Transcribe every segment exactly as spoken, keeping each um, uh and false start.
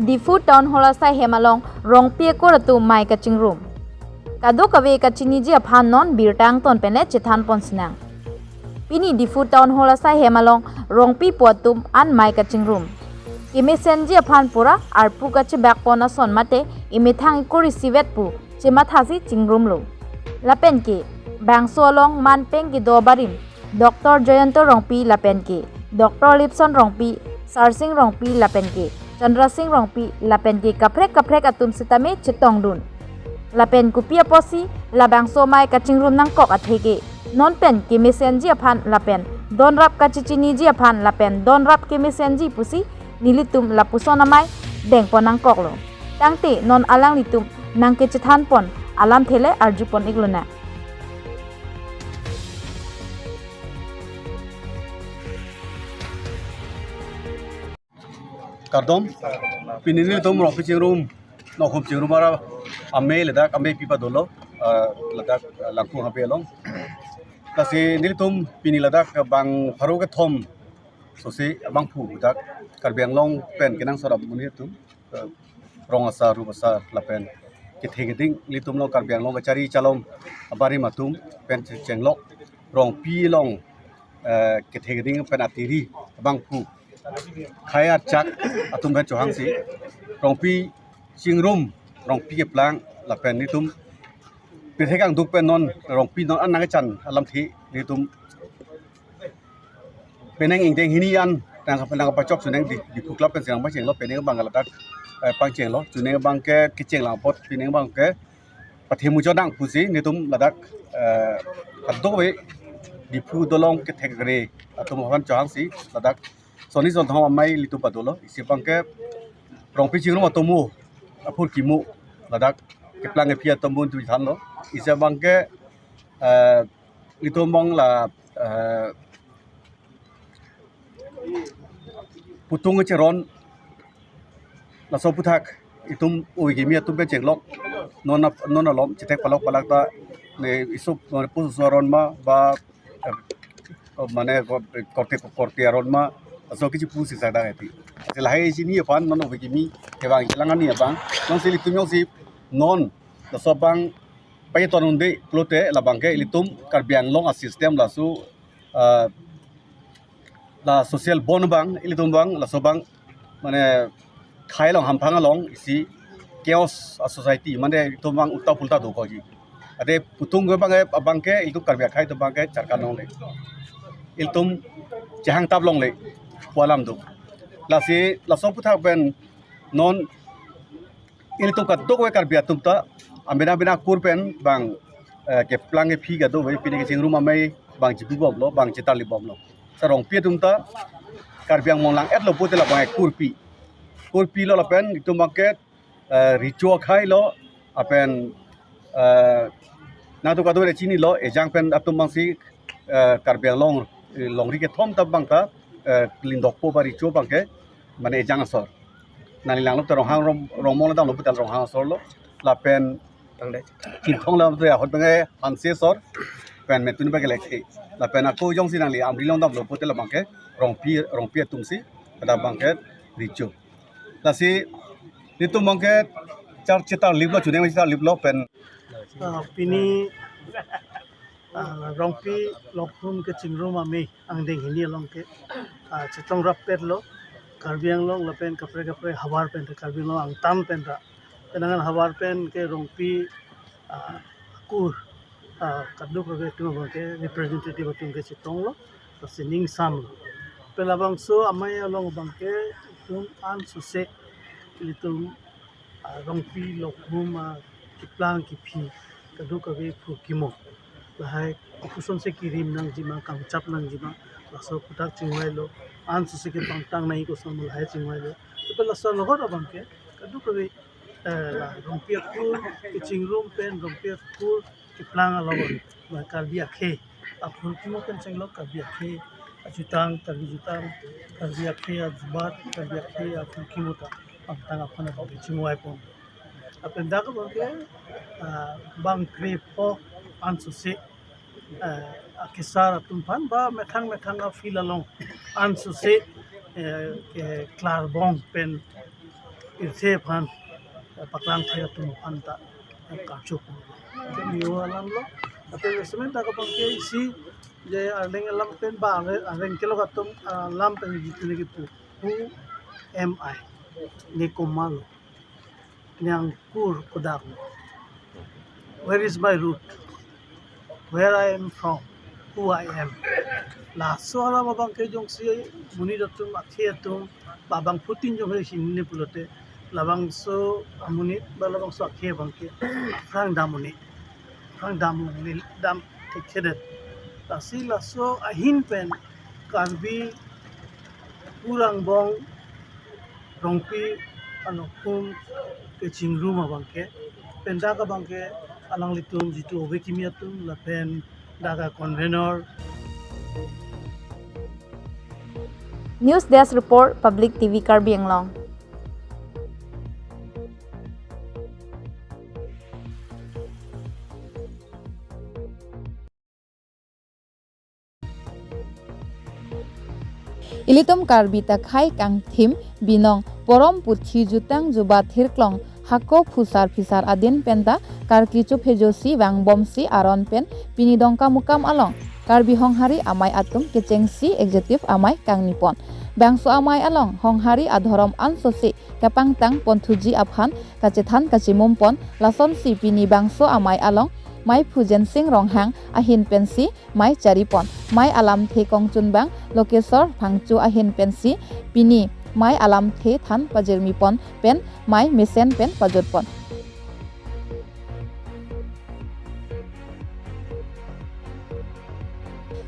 Diphu Town Hall asai hem along Rongpi akur atum mei kachingrum. Kadokave kachiniji aphan non birta angton pen le chethan pon sinang. Pini Diphu Town Hall asai hem along Rongpi pu atum an mei kachingrum. Kemesenji aphan pura arpu kachebak pon ason mate emethang ekur isivet pu chemathasi chingrumlo. Lapen ke bangso along manpeng kedo abarim Doctor Jayanta Rongpi lapen ke Doctor Lipson Rongpi, Sarsing Rongpi lapen ke Chandrasing Rongpi lapen ke kaprek kaprek atum sitame chetongdun. Lapen kopi apotsi labangso mei kachingrum nangkok atheke non pen kemesenji aphan lapen donrap kachechiniji aphan lapen donrap kemesenji pusi nelitum lapuson amei dengpon nangkoklo. Tangte non alanglitum nangkechethan pon alamthe le arjupon iklonang. Kardom, pini nelitum Rongpi chingrum, Nokhum chingrum ara amei ladak ameipi padolo, ah, ladak, ah, Langkung habe along. Lasi nelitum pini ladak bang pharo kethom sose abangphu ladak Karbi Anglong pen kenangsot amonit atum, eh, rong asar, rup asar lapen kethe keding nelitum along Karbi Anglong kachari chalom abarim atum pen chenglok Rongpi along, eh, kethe keding pen atiri abangphu khei achak atum pen chohangsi Rongpi chingrum, Rongpi keplang lapen nelitum pirthe kangduk pen non Rongpi non an nangkechan alamthe nelitum penang ingdeng hini an nang nangpachok chunang di, Diphu Club pen sinang pachenglo, penang abang ladak, eh, pachenglo, chunang abang ke kecheng lang apot penang abang ke pathe mujo nang pusi nelitum ladak, eh, kadokave Diphu dolong kethek kere atum aphan chohangsi ladak soni sonthom amei nelitum padolo. Isi abang ke Rongpi chingrum atum aphurkimo ladak keplang kephi atum atum thanlo. Isi abang ke, eh, nelitum abang la, eh, putung cheron laso aphuthak itum ove kimi atum pen chenglok non ap-, non alom chethek palok palak ta ne isu, eh, pusu aron ma ba, eh, mane ko-, korte korte aron ma laso kechipu si sada eti. Lahai chini aphan non ove kimi kevang chelang ani abang non si nelitum jongsi non laso abang paketon unde pulote labang ke ilitum Karbi Anglong asystem laso, ah, la social bond abang ilitum abang laso abang mane khei along hamphang along isi chaos a society mane ilitum abang ulta pulta dokoji. Ade putung ke abang ke, abang ke ilitum Karbi akhei atum abang ke charkan longle. Ilitum chehang tap longle pu alam do. Lasi laso aphuthak pen non ilitum kadokave Karbi atum ta amena amena akur pen bang, eh, keplang kephi kadokave pini kechingrum amei bang chibibomlo, bang chetarlibomlo. Sa Rongpi atum ta Karbi Anglong lang-etlo pulote labang kurpi. Kurpilo lapen itum abang ke, eh, recho akhei lo, lapen, eh, nangtum kadokave chinilo, ejang pen atum abangsi, eh, Karbi Anglong, eh, longri kethom ta abang ta, eh, lindokpo ba recho abang ke, mane ejang asor. Nangli langlo te Ronghang Rong-, Rongmong lo damlo pulote Ronghang asor lo. Lapen Chinthong lo te ahut abang ke Hanse asor. Pen Metun abang ke Lekhi. Lapen ako jongsi nangli Amri along damlo pulote labang ke Rongpi, Rongpi atumsi. Pada abang ke recho. Lasi nelitum abang ke char chetarliplo, chuneng chetarliplo pen. Ah, pini, ah, Rongpi Nokhum kechingrum amei angdeng hini along ke, ah, chetong rappetlo, Karbi Anglong lapen kaprek kaprek havar pen ta, Karbi Anglong angtan pen ta. Kenangan havar pen ke Rongpi, ah, akur, ah, kadokave atum abang ke representative atum ke chetonglo, lasi ningsamlo. Pen labangso amei along abang ke itum an suse ilitum, ah, Rongpi Nokhum, ah, keplang kephi kadokave phurkimo. Lahai koson si kirim nangji ma, kangchap nangji ma, laso aphuthak chingvailo, an suse kepangtang nangji koson lahai chingvailo. Ipe laso alogot abang ke kadokave, eh, la Rongpi akur kechingrum pen Rongpi akur keplang along, ba Karbi akhei aphurkimo pen chenglok, Karbi akhei ajutang, Karbi jutang, Karbi akhei ajubat, Karbi akhei aphurkimo ta pangtang aphan abang ke chingvaipon. Lapen dak abang ke, ah, bang krepho an suse, ah, akesar atum aphan ba methang methang a-field along an suse, eh, ke klarbong pen Pirthe aphan, eh, paklang thek atum aphan ta, eh, karcho pon. Ke niyo alam lo, ate semen ta kapangke isi je Arleng alam pen ba are, Arleng kelok atum, ah, alam pen jitune kipu. Who am I? Ne komat lo? Ne angkur kodak lo? Where is my root? Where I am from? Who I am? Laso alam abangke jongsi monit atum, akhei atum, ba bangphutin jongsi chinine pulote, labangso amonit ba labangso akhei abangke aphrang dam un-e, aphrang dam un-e, dam thekthedet. Lasi laso ahin pen Karbi Purang Bong Rongpi anokhum kechingrum abangke, pendak abangke alanglitum jitu ove kimi atum lapen dak a-convenor. News Desk Report, Public T V Karbi Anglong. Ilitum Karbi ta khei kangthim binong porom puthi jutang jubat hirklong hako phusar phisar adin penta karkli chuphe josi vangbomsi aron pen pini Dongkamukam along Karbi Honghari amei atum kechengsi executive amei kangni pon. Bangso amei along Honghari adhorom ansose kapangtang ponthuji aphan kachethan kachimum pon, lasonsi pini bangso amei along Meiphu Jensing Ronghang ahin pensi mei chari pon. Mei alamthe kongchunbang Lokesor Phangcho ahin pensi pini mei alamthe than pajirmi pon pen mei mesen pen pajut pon.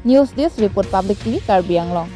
News Desk Report, Public T V Karbi Anglong.